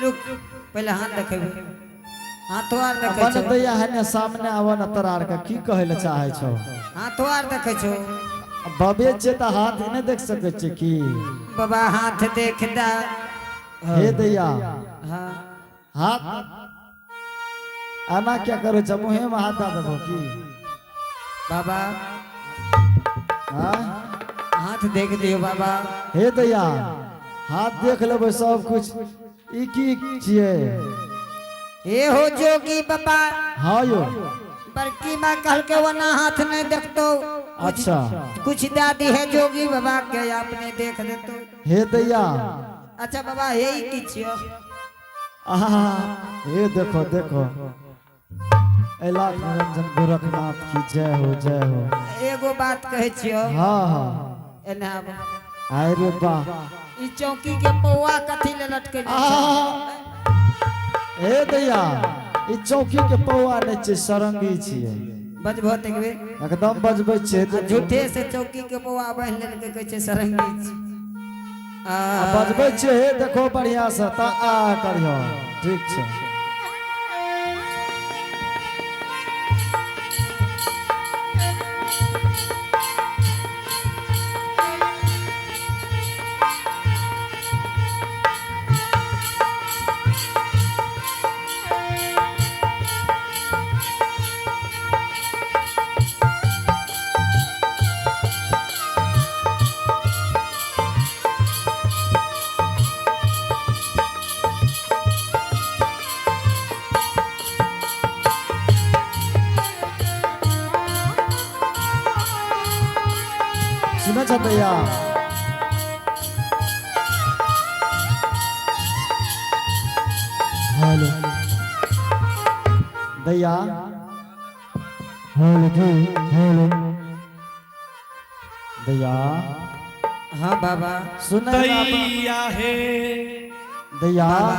रुक, पहले हाथ देखेबे, हाथो आर देखे बन छो। दैया है ने सामने आवा न तोरा आर के की कहै ले चाहे छो? हाथो आर देखे छो। बाबे छे त हाथ नहि देख सकै छे की? बाबा हाथ देख दा। हे दैया। हाँ। हाथ आना क्या करै छो? मुहे में हाथ दऽ देबो की? बाबा। हाँ? हाथ देख दियो बाबा। हे दैया, हाथ देख लेबै सब कुछ। ई की छियै? हे हो जोगी बाबा। हाँ यो। बड़की माँ कहल के वना हाथ नहीं देखतो। अच्छा। कुछ दादी है जोगी बाबा के आपने देख देतो। हे दैया। अच्छा बाबा, हे ई की छियो? आहा, हे देखो देखो, ऐलाख निरंजन गोरखनाथ की जय हो, जय हो। एगो बात कहै छियो। हाँ हाँ। एने आबो। आय रे बा। ई चौकी के पौआ कथी ले लटके छै? आहा। हे दैया, ई चौकी के पौआ नहि छै, सरंगी छियै। बजबो त एकबेर। एकदम बजबै छै। आ झूठे से चौकी के पौआ बान्हि लेलकै, कहै छै सरंगी छै। आ बजबै छै, हे देखो बढ़िया से त आ करियो। ठीक छै। सुनै छ दैया? हेलो दैया। हेलो जी, हेलो दैया। हाँ बाबा। सुनै में दैया हे। दैया। बाबा।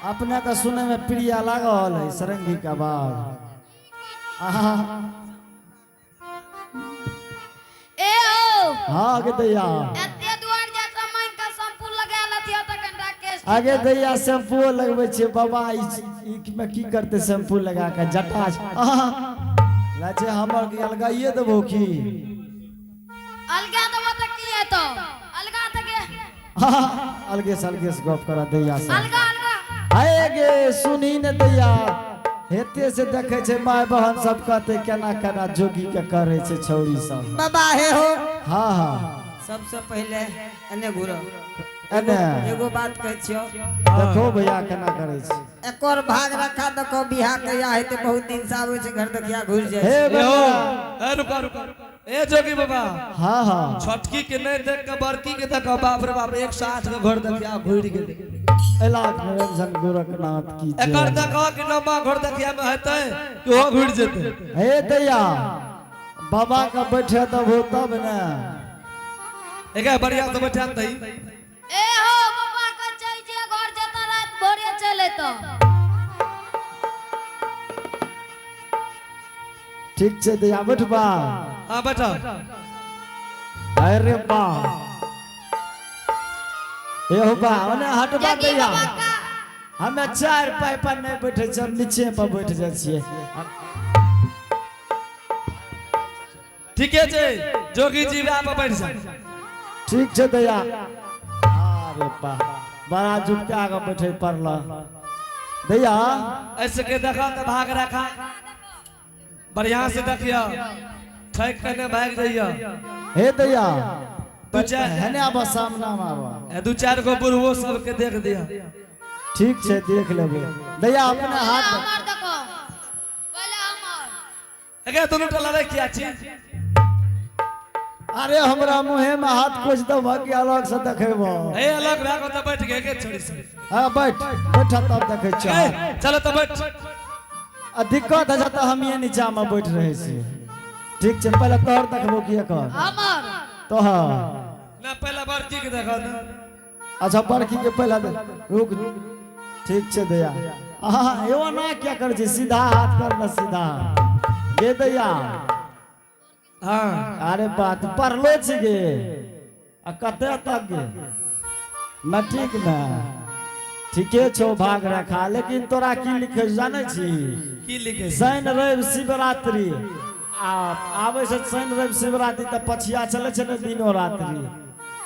अपने के सुनै में प्रिय लागल है सरंगी के आवाज। आहा। ए ओ। हाँ गे दैया। एते दुआर जा के मांग के शैम्पू लगा लतियो त कनटा केस। आगे दैया शैम्पू लगबै छै बाबा। ई में की करते शैम्पू लगा के? जटा आहा। लाचे हमर के अलगाइए देबो की? अलगा देबो त की हेतो? अलगा त के। आहा, अलगे से अलगे से गप करा दैया से। अलगा अलगा। आए गे सुनी ने दैया, हेते से देखे छै माय बहन सब कहते केना केना जोगी के करे छै छौरी सब। बाबा हे हो। हाँ हाँ। सबसे पहले एने घुरो। एने। एगो बात कहै छियो। देखो भैया केना करे छै। एकर भाग रखा देखो, बियाह कहिया हेतै? बहुत दिन से आबै छै, घर देखिया घुरि जाइ हे छै। ए हो। बबुआ। ए रुका रुका, ए जोगी बाबा। हाँ हाँ। छोटकी के नहीं देख के बड़की के देख, बाप रे बाप, 108 के घर देखिया घुरि गेलै। ऐलाख निरंजन गोरखनाथ की जय। एकर देखो कि नम्मा घर देखिया में हेतै कि ओहो घुरि जेतै। हे दैया, बाबा के बैठे देबो तब ने। एके बढ़िया से बैठा दही। ए हो बाबा के चल जे घर जेता रात भोरे चले तो। ठीक छै दैया, बैठबा। हाँ बैठा। अरे बा, ए हो बा, ओने हटबा जोगी दैया। बाबा का। हमे चार पाई पर नहीं बैठे छियै, हम नीचे पर बैठ जाइ छियै। ठीके छै जोगी जी, वएह पर बैठ जा। ठीक छै दैया। अरे बा, बड़ा जुगता के बैठे पड़ल दैया। ऐसे के देखा तो भाग रखा, बढ़िया से देखियो, ठक के ने भाग जइयो। हे दैया। दू चार हेने आब, सामना में आब। ए दू चार गो बुढ़वो सबके देख दिया। ठीक छै, देख लेबै दैया अपने हाथ। हमर देखो पहले हमर। एके दुनू टा लड़ाई किया छी? अरे हमरा मुहे में हाथ कुछ दबा के अलग से देखेबो। ए अलग भए के तऽ बैठ गए के छोड़ी से। हाँ बैठ बैठ, तब देखे छियै। ए चलो तऽ बैठ। आ दिक्कत है तऽ हम ये नीचा में बैठ रहे छियै। ठीक छै, पहले तोहर देखबो की एकर? हमर। तोहर। ना, पहला बड़की के देखो ना। अच्छा, बड़की के पहला दे, रुक। ठीक छै दैया। आहा, एगो ना क्या कर छै, सीधा हाथ कर ना सीधा गे दैया। हाँ। अरे बात पढ़लो छी गे, आ कते तक गे? मैट्रिक में? ठीके छौ भाग रखा, लेकिन तोरा की लिखे जानै छी? की लिखे? शनि रवि शिवरात्रि आ आबै छै। शनि रवि शिवरात्रि तऽ पछिया चलै छै ने दिनो रात्रि,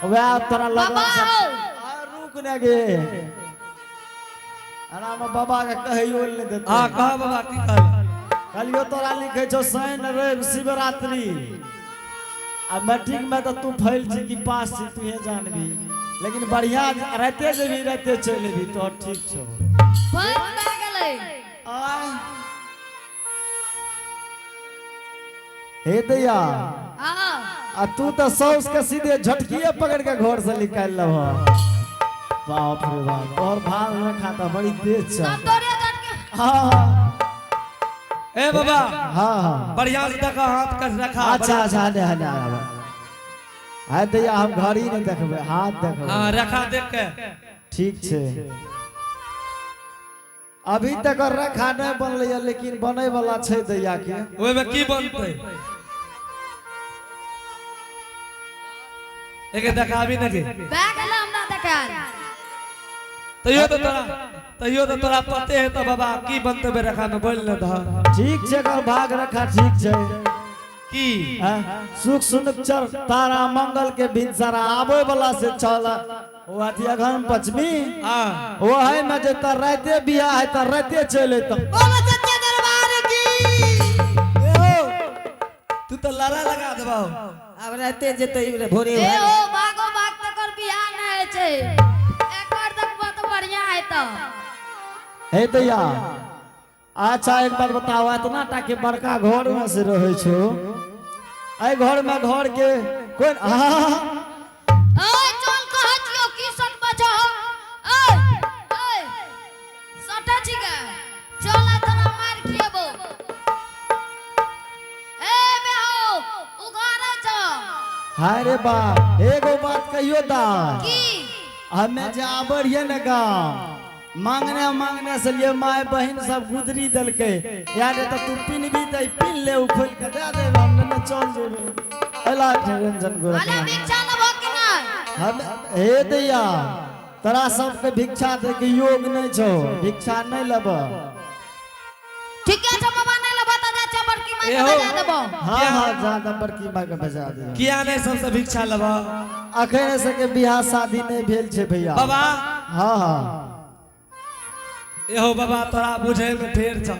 वएह तोरा लगन। बाबा हो। आ, रुक ने गे, आराम, बाबा के कहियो नहि देतै। हाँ, कह बाबा, की कहल? कहलियो तोरा लिखे छौ शनि रवि शिवरात्रि आ मैट्रिक में तऽ तू फेल छी कि पास छी तूहे जानबी, लेकिन बढ़िया राते जेबी, राते चलि एबी तो ठीक छौ। बंद भए गेलै। आय हे दैया। हाँ। आ तू तऽ साउस के सीधे झटकिए पकड़ के घर से निकालि लेबह। बाप रे बाप, तोहर भाग रखा तऽ बड़ी तेज छौ। तब तोरे झटके। हाँ। ए बाबा। हाँ। बढ़िया से देखा, हाथ कस रखा। अच्छा अच्छा, हले हले हले। आय दैया, हम घड़ी नहि देखबै, हाथ देखबै। हाँ, रखा देख के। ठीक छै, अभी तक रेखा नहि बनलै है, लेकिन बनै वाला छै दैया के। ओहिमे की बनतै? एके देखाबी ने के। भए गेलै हमरा देखायल। तैयो तऽ तोरा पते है तऽ बाबा, की बनतै बे रेखा में, बोल ने दह। ठीक छै, एकर भाग रखा ठीक छै। की? हैं? सुख सुनचर तारा मंगल के भिनसरा आबै वाला से छल ओ अथी अघन पश्चिमी। हाँ। ओहे में जे तर राते बियाह है तऽ राते चलि एतऽ। बोलो सच्चे दरबार की। तू तऽ लड़ा लगा देबौ। आब राते जेतै भोरे। ए हो, भागो भाग तकर बियाह नहि होइ छै, एकर देखबो तऽ बढ़िया हेतौ। हे दैया, अच्छा एक बात बताओ, इतना टा के बड़का घर में से रहै छो, एहि घर में घर के कोन आहा। ओए चल, कहै छियौ की सटबै छौ? ओए ओए, सटै छी गे? चल, आइ तोरा मारि खिएबौ। ए बेहो, उघारै छौ। हाय रे बा, एगो बात कहियो दा। की? हमें जे आबै रहियै ने गाँव, मांगने मांगने से लिए माय बहिन सब गुदरी देलकै यार, तऽ तू पिनबी तऽ पिन ले, उ खोलि के दए देब, हम लेने चल जेबै। अला निरंजन अरे गोरखनाथ। भिक्षा लेबो कि नहि? हम हे दैया, तोरा सबके भिक्षा दे के योग नहि छौ, भिक्षा नहि लेबह। ठीके छै बाबा, नहि लेबो तऽ जा छै बड़की माय के एहो। भेजा देबो। हाँ, जा तऽ बड़की माय के भेजा दिअ। किया नहीं सबसे भिक्षा लेबह? अखन सबके बियाह शादी नहि भेल छै भैया। बाबा। हाँ। एहो बाबा, तोरा बुझे में फेर छौ।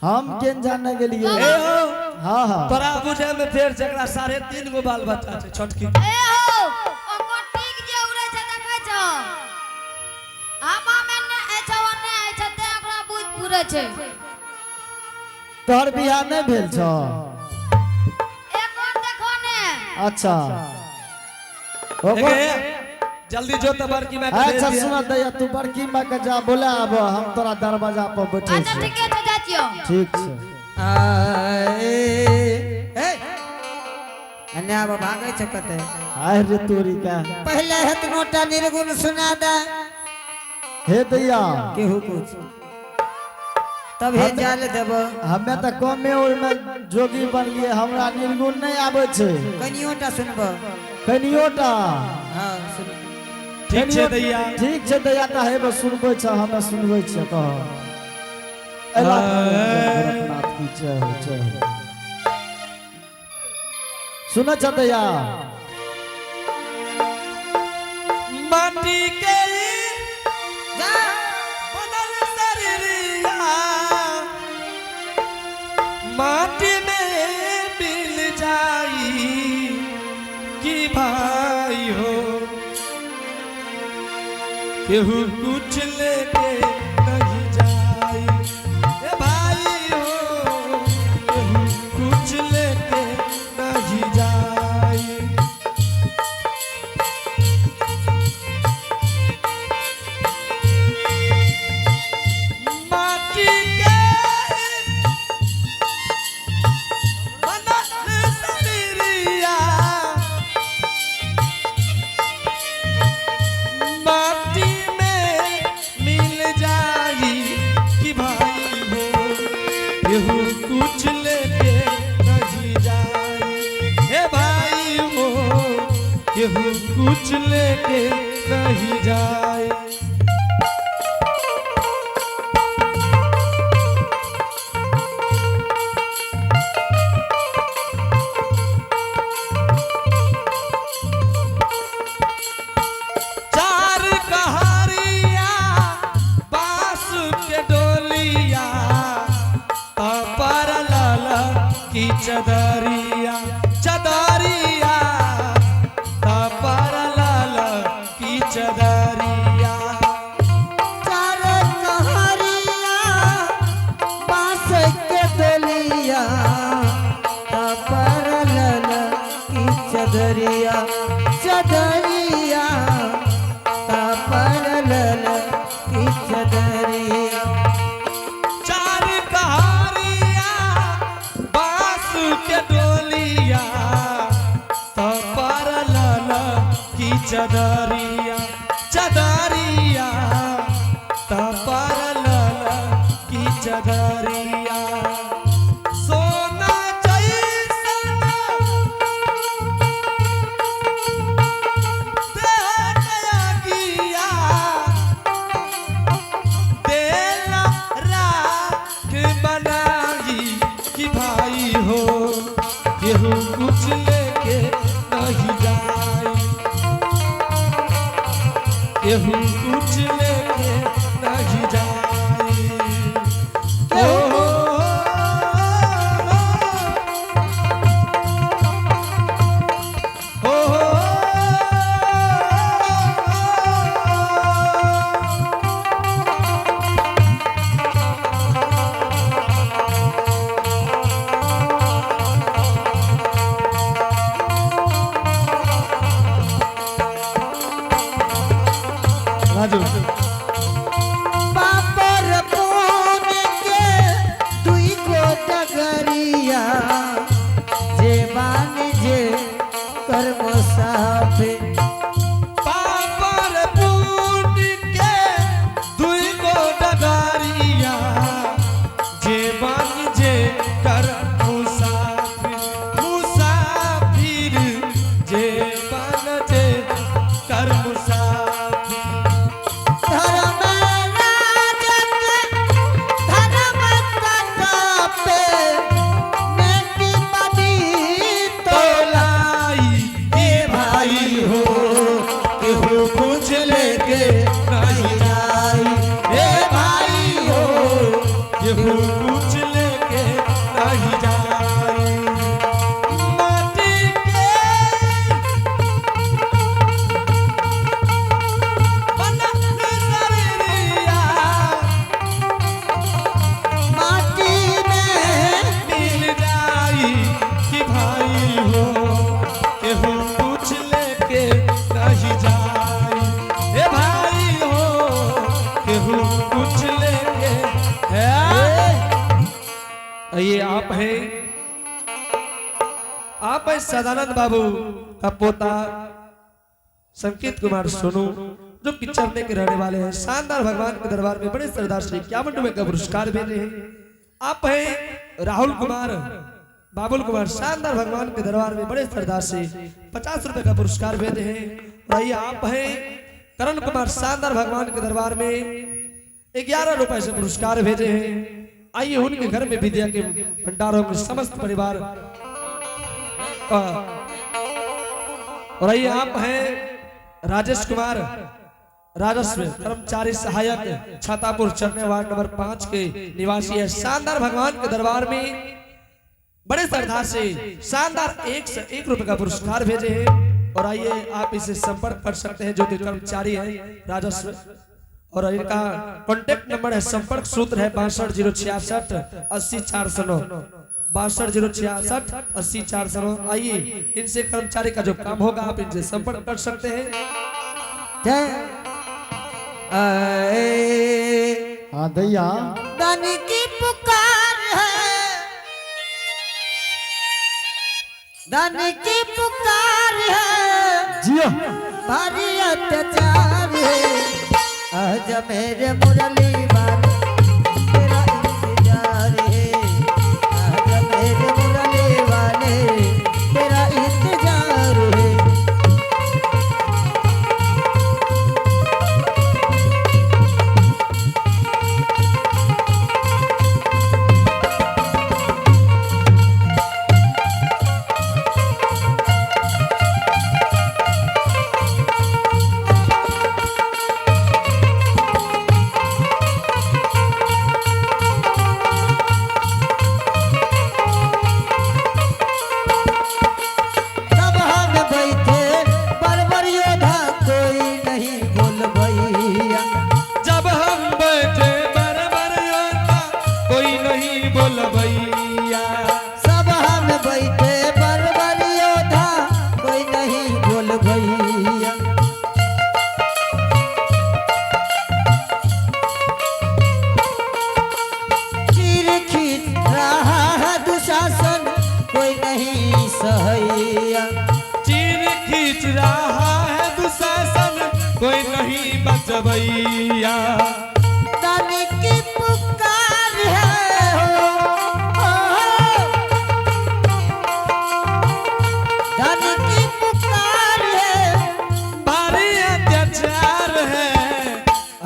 हम केन जाने गेलियै। एहो। हाँ। तोरा बुझे में फेर छै, एकरा 3.5 गो बाल बच्चा छै छोटकी। ए हो, ओकर टीक जे उड़ै छै देखै छौ? हवा मे ने होइ छै, ओने होइ छै, तें ओकरा बुझ पुरै छै। तोहर बियाह नहि भेल छौ? एकर देखो ने। अच्छा, ओकर एगे, जल्दी जो तऽ बड़की माय के भेज अच्छा। दिया। सुन दैया, तू बड़की माय के जा बोला आब, हम तोरा दरवाजा पर बैठे अच्छा। छी। ठीके छै, जाइ छियौ। ठीक छै। आए ए अन्ने आब भागै छै कते। आय रे तोरी का। पहले हेतनोटा निर्गुण सुना दे। हे दैया। केहू कुछ तब हे जाल देब। हमे तऽ कमे उम्र में जोगी बनलियै, हमरा निर्गुण नहि आबै छै। कनियोटा सुनब। कनियोटा। हाँ, सुन। ठीक छै दैया। ठीक छै दैया, तऽ हेबे सुनबै छ, हमे सुनबै छियै, कह। अला गोरखनाथ की जय हो, जय हो। सुनै छ दैया? माटी के जा। बनल शरीरिया माटी में मिल जाई कि भाई हो, केहू कुछ लेके नहीं जाई। ए भाई हो, केहू कुछ लेके नहीं जाई। माटी के बनल शरीरिया माटी में मिल जाई कि भाई हो, केहू कुछ लेके नहीं जाई। हे भाई हो, केहू कुछ लेके नहीं जाए। चदरिया चदरिया पर लाल की चदरिया। चार कहरिया बांस के डोलिया पर लल की चदरिया चदरिया पर लल की चदरिया। चार कहारिया बांस के डोलिया पर लाल की चदरिया चदरिया पर लाल की चदरिया। सोना जैसन देह गया तेला राख बनाई कि भाई हो केहू कुछ लेके नहीं जाई, केहू कुछ लेके नहीं जाई। ओ, ओ, ओ, ओ, राजू पापर पोन के दुई गो डगरिया जे बानी जे कर्म साफे। पापर पुण्य के दुई गो डगारिया जे बन जे कर मुसाफिर मुसाफिर जे बन जे कर मुसाफिर। धर्म राजक धर्म कटापे नेकी बनी तोलाई ए भाई हो केहू कुछ लेके नहीं जाई, ए भाई हो केहू कुछ लेके नहीं जाई। माटी के बनल शरीरिया माटी में मिल जाई कि भाई हो केहू कुछ लेके नहीं जाई, ए भाई हो केहू कुछ लेके है। ये आप हैं, आप हैं सदानंद बाबू का पोता संकेत कुमार सोनू जो कि चरने के रहने वाले हैं। शानदार भगवान के दरबार में बड़े सरदार श्री 51 रुपए का पुरस्कार भेजे हैं। आप हैं राहुल कुमार बाबुल कुमार शानदार भगवान के दरबार में बड़े सरदार से 50 रुपए का पुरस्कार भेजे हैं। और आइए आप हैं करण कुमार शानदार भगवान के दरबार में 11 रुपए से पुरस्कार भेजे हैं। आइए उनके घर में विद्या के भंडारों में समस्त परिवार का। और आइए आप हैं राजेश कुमार राजस्व कर्मचारी सहायक छातापुर चरने वार्ड नंबर 5 के निवासी है। शानदार भगवान के दरबार में बड़े श्रद्धा से शानदार 101 रुपए का पुरस्कार भेजे हैं। और आइए आप इसे संपर्क कर सकते हैं जो कि कर्मचारी है राजस्व, और इनका कॉन्टेक्ट नंबर है, संपर्क सूत्र है 62 066 80 409 62 066 80 409। आइए इनसे कर्मचारी का जो काम होगा आप इनसे संपर्क कर सकते हैं। जय आए हाँ दैया दानी की पुकार है, दानी की पुकार है, जियो भारी अत्याचार है। आज मेरे मुरली वाले तेरा इंतजार है, आज मेरे मुरली वाले तेरा इंतजार है। ओ भैया। जब हम बैठे बरबर योद्धा, कोई नहीं बोलबैया। सब हम बैठे बरबर योद्धा, कोई नहीं बोल भैया। चीर खींच रहा है दुशासन, कोई नहीं सहैया। चीर खींच रहा है दुशासन, कोई नहीं बचबैया। तन की पुकार है हो, हो। धन की पुकार है, भारी अत्याचार है,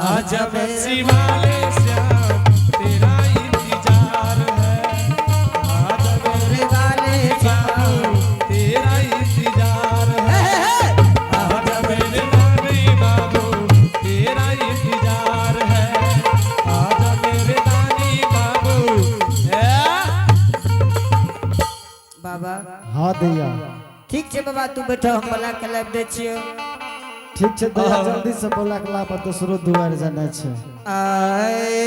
आजा बंसी वाले श्याम तेरा इंतजार है। आजा मेरे वाले बाबू तेरा इंतजार है। आजा मेरे नानी बाबू तेरा इंतजार है। आजा मेरे नानी बाबू है। बाबा। हाँ दैया। ठीक छै बाबा, तू बैठो, हम बोला के लाबि दै छियौ। ठीक छै दैया, जल्दी से बोला के लाब, दोसरो दुआर जाना छै। आए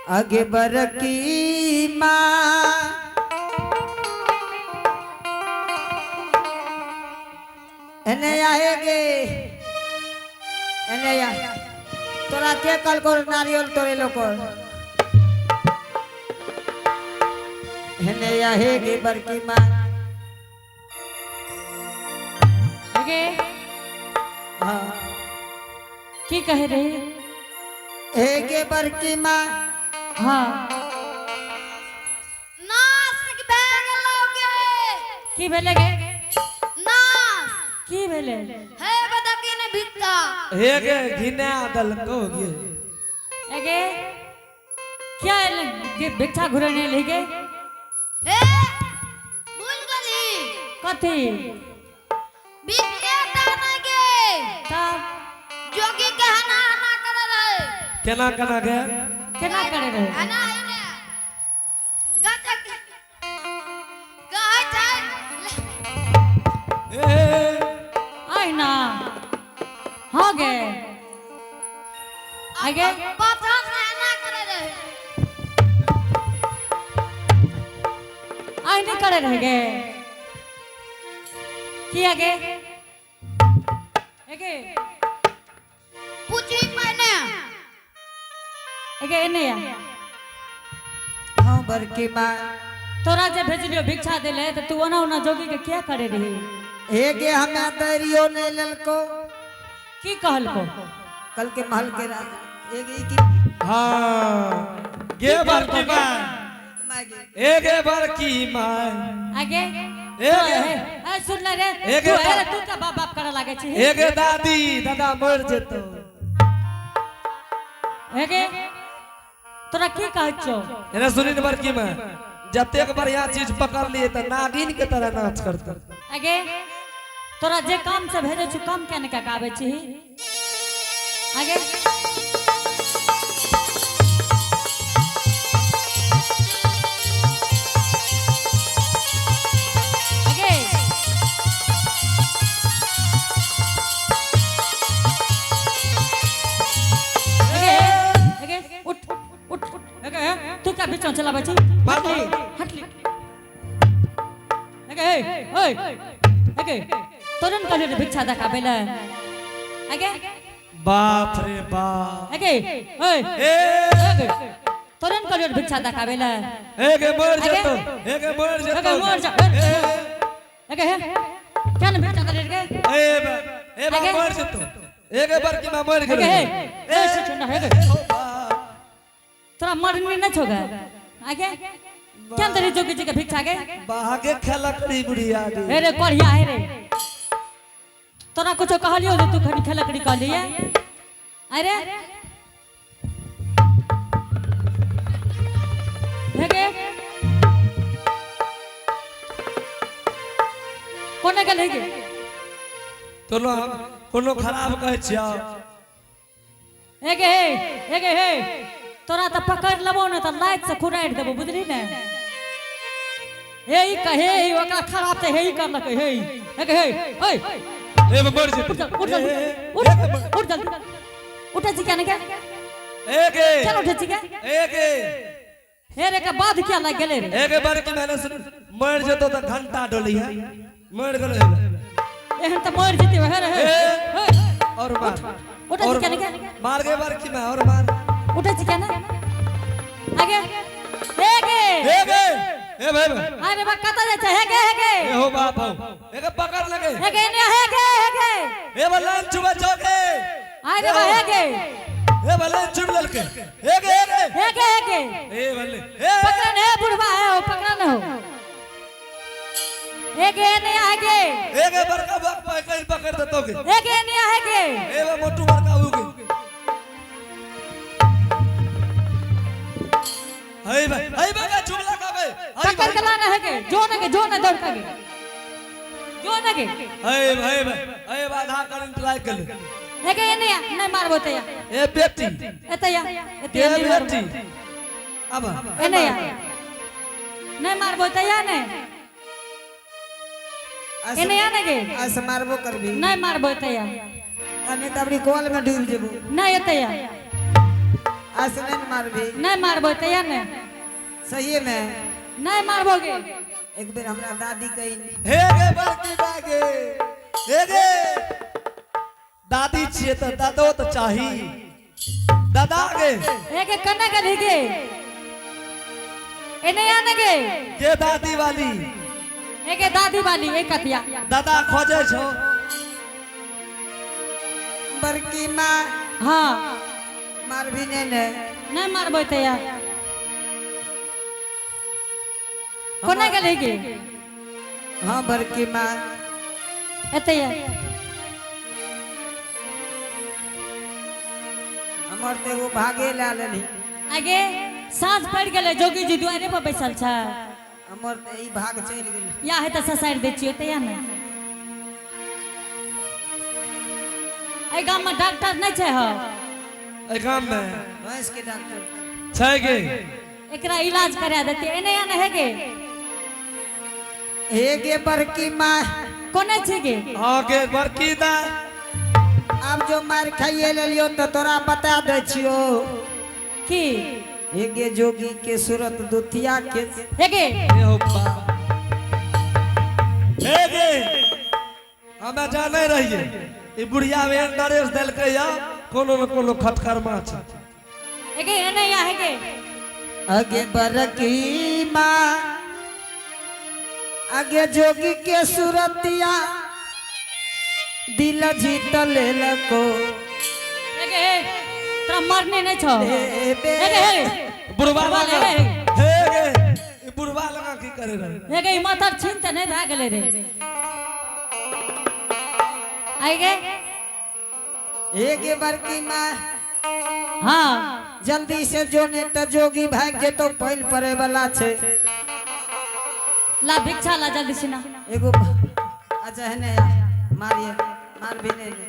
आगे बरकी माँ, एने आएगे, एने आ। तोरा के कल को नारियल तोड़े लोको। एने आएगे बरकी माँ। आगे। हाँ। की कहे रही? हेगे बरकी माँ। हाँ। नाश भए गेलौ गे। की भेलै गे? नाश। की भेलै? हे बदकी ने भिक्का। हे गे, घिना दलको गे। एगे, क्या एलै गे, भिक्षा घुरेने एलही गे? हे, भूल गेली। कथी? भिक्के टा नहि गे। तब? जोगी के हना हना करे रहे। केना केना गे? केना करे रहे? हना ही ने गचक कहै छै। ए। आइ ना, हाँ गे, आगे। पाछा से हना करे रहे। आइ नहीं करे रहे गे? की आगे एगे? पूछी पहिने। एगे, एने आ। हाँ बरकी माँ। तोरा जे भेजलियो भिक्षा देले तऽ तू ओना ओना जोगी के किया करे रही? हेगे, हमें दरियो नहीं ललको। की कहलको? कल के महल के राज हेगे ई की। हाँ गे बरकी माँ। मागे। ए गे बरकी माँ। आगे। ए गे। ए, सुन ले रे। ए गे। तू ए रे, तू का बाप बाप करे लागे छी? ए गे दादी, दादा मर जेतो। एगे, तोरा की कहै छौ? एने सुनी ने बरकी माँ, जतेक बढ़िया चीज पकड़ लिए त नागिन के तरह नाच करता। आगे, तोरा जे काम से भेजै छु, काम किया नहीं कऽ आबै छी आगे? आगे। आगे, आगे, उठ उठ आगे। तू क्या बीच में चलाबै छी? हटली, हटली। आगे, हे ओए, आगे, तोरन कहलियो रे भिक्षा देखाबै ले आगे? बाप रे बाप। आगे, ओए। ए। आगे, तोरन कहलियो रे भिक्षा देखाबै ले? ए गे, मर जेतो, ए गे, मर जेतो। आगे, मर जा। ए। आगे, हे, क्या ने भिक्षा दे रे? ए बा, ए बा। आगे। मर जेतो ए गे, बरकी माँ मर आगे। गेलो। हे ए, सुन हे गे, तोरा मरनी नहीं छोगा आगे? क्या तेरी जोगी जी के भिक्षा गे? बागे खेलकड़ी बुढ़िया गे। हे रे कोढ़िया, हे रे, तोरा कुछो कहलियो जे तू खनी खेलकड़ी कहलिए? अरे हे गे, कोने गेल हे गे? तोनो हम कोनो खराब कहै छियौ? हे गे, हे हे गे, हे, तोरा तऽ पकड़ लेबो ने तऽ लात से खुराड़ि देबो, बुझली ने? हे ई कहे, हे ओकरा खराब तऽ हे ई करलकै। हे हे गे, हे ओए। ए मर उठ जेतै। चल, उठ चल, उठ, उठ चल। उठै छी क्या ने क्या? ए गे। चल उठै छी क्या? ए गे। हे रे के बाद क्या लाग गेलै रे? ए गे बड़की मैंने सुन मर जेतो त घंटा डोली है। मर गेलो हे। एहन त मर जेतै हे रे हे। ए। हे, और मार। उठै छी और क्या ने क्या? मार गे बड़की मैं और मार। उठै छी क्या ने? आगे। हे गे। ए गे। ए भाई। अरे बा कतऽ जाइ छै? हे गे, हे गे। ए हो बाप हो। ए गे पकड़ लगे। हे गे ने हे गे, हे गे। ए बल्ला चुबा चौके। अरे बा हे गे। ए बल्ला चुब ललके। ए गे ए गे। हे गे, हे गे। ए बल्ले। ए पकड़ ने बुढ़वा है हो, पकड़ ने हो। हे गे ने हे गे। ए गे बड़का बाप पकड़ पकड़ देतो गे। हे गे ने हे गे। ए बा मोटू बड़का हो गे। हई भाई हई बा का चुब लगा बे। पकड़ के लाना है गे। जो ने गे, जो ने दौड़ के गे। जो ने गे। हई भाई भाई हई बा आधा करंट लाग गेल। हे गे ने नहीं मारबो त या। ए बेटी। एते या, एते ए नहीं मारबो। बेटी। अब एने या। नहीं मारबो त या ने। एने या ने गे। ऐसे मारबो करबी। नहीं मारबो त या। अने तबरी कॉल में डूब जेबो। नहीं एते या। ऐसे नहीं मारबी। नहीं मारबो त या ने। सही में नहीं मारबो गे। एक बेर हमरा दादी कही हे गे बड़की बागे। हे गे दादी छिए त दादो त चाही। दादा गे। हे गे कने गेली गे? एने या ने गे। के दादी वाली? हे गे दादी वाली एक कतिया। दादा खोजे छो। बड़की माँ। हाँ। मारबी नहीं ने। नहीं मारबो त या। कोना गेली गे? हाँ बड़की माँ। एते या। हमर तो एगो भागे ला लेली। आगे साँझ पड़ गेलै, जोगी जी दुआरे पर बैसल छै। हमर तो ई भाग चलि गेल। या है त ससारि दै छियै त या ने। एहि गाम में डॉक्टर नहीं छै हो। एहि गाम में भैंस के डॉक्टर छै गे। एकरा इलाज करा देते। एने या ने हे गे। हे गे बड़की माँ। कोने छी गे? हाँ गे बड़की दा। आब जो मार खाइए लेलियो तो तोरा बता दै छियो। की? हे गे जोगी के सूरत दुतिया के। हे गे। हे हो बा। हे गे हमे जाने रहिए ई बुढ़िया में ड्रेस देलकै या कोनो न कोनो खटकरमा छै। हे गे एने या हे गे। आगे बड़की माँ आगे जोगी के सूरतिया दिल जीत लेलको। हे गे तोरा मरने नहीं छौ। हे बे। हे गे, हे। बुढ़वा बुढ़वा लगा। ले। हे गे ई बुढ़वा लगा की करे रहे? हे गे ई माथर छीन त नहीं भए गेलै रे। आइ गे। हे गे बड़की माँ। हाँ। जल्दी से जो ने त जोगी भाग जेतो पानि पड़े वाला छै। ला भिक्षा ला जल्दी से ना। एगो अच्छा है ने मारिए मार भी नहीं ने।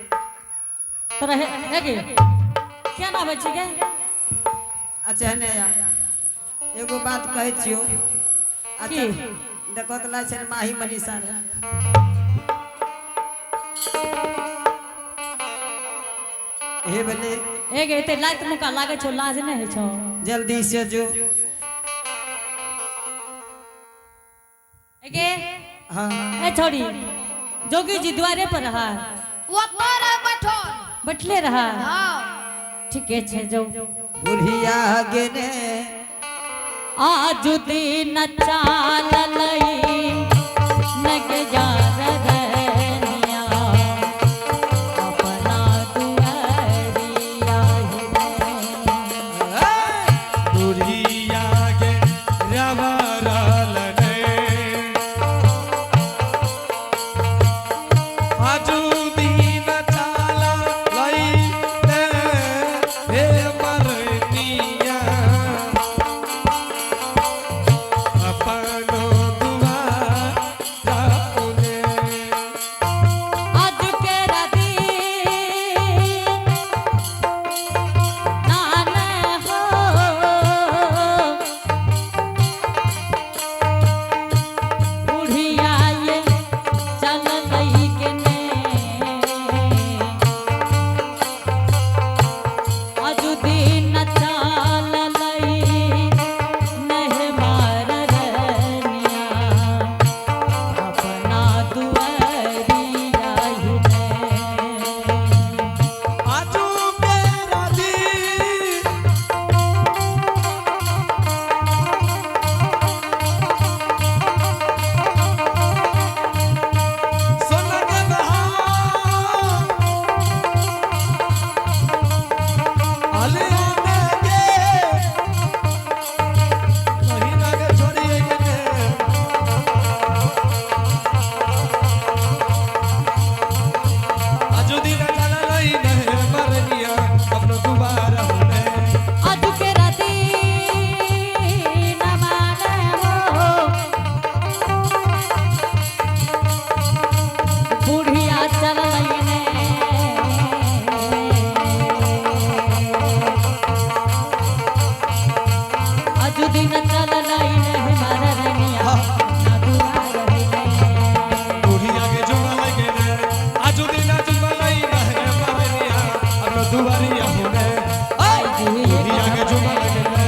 तोरा हे गे क्या नाम छै गे? अच्छा है ने एगो बात कहै छियो। अच्छा की? देखो त ला छै माही मनीषा रे। हे बले। हे गे एते लात मुका लागै छौ, लाज नहि होइ छौ। जल्दी से जो। हे गे। हाँ। ए छोड़ी जोगी जी द्वारे पर रहा। वो तोरा बैठल। बैठले रहा। हाँ। ठीके छै जो। बुढ़िया गे ने। आज दिन चाल लई नग यार रनिया अपना दुआरिया हे रे। बुढ़िया गे रवरल ने। आजू दिन चाला लई ने हे मरनिया अपनो दुआरिया। दुआरिया होने। भाई जी जोगिया के झुमलैने।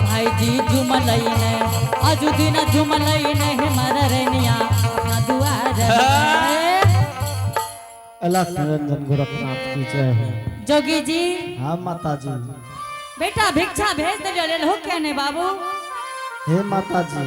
भाई जी झुमलैने आजू दिन झुमलैने हे मारा रैनिया अपना दुआर अलख निरंजन गोरखनाथ की जय हो। जोगी जी। हाँ माता जी। बेटा भिक्षा भेज दे ले हो क्या ने बाबू? हे माता जी,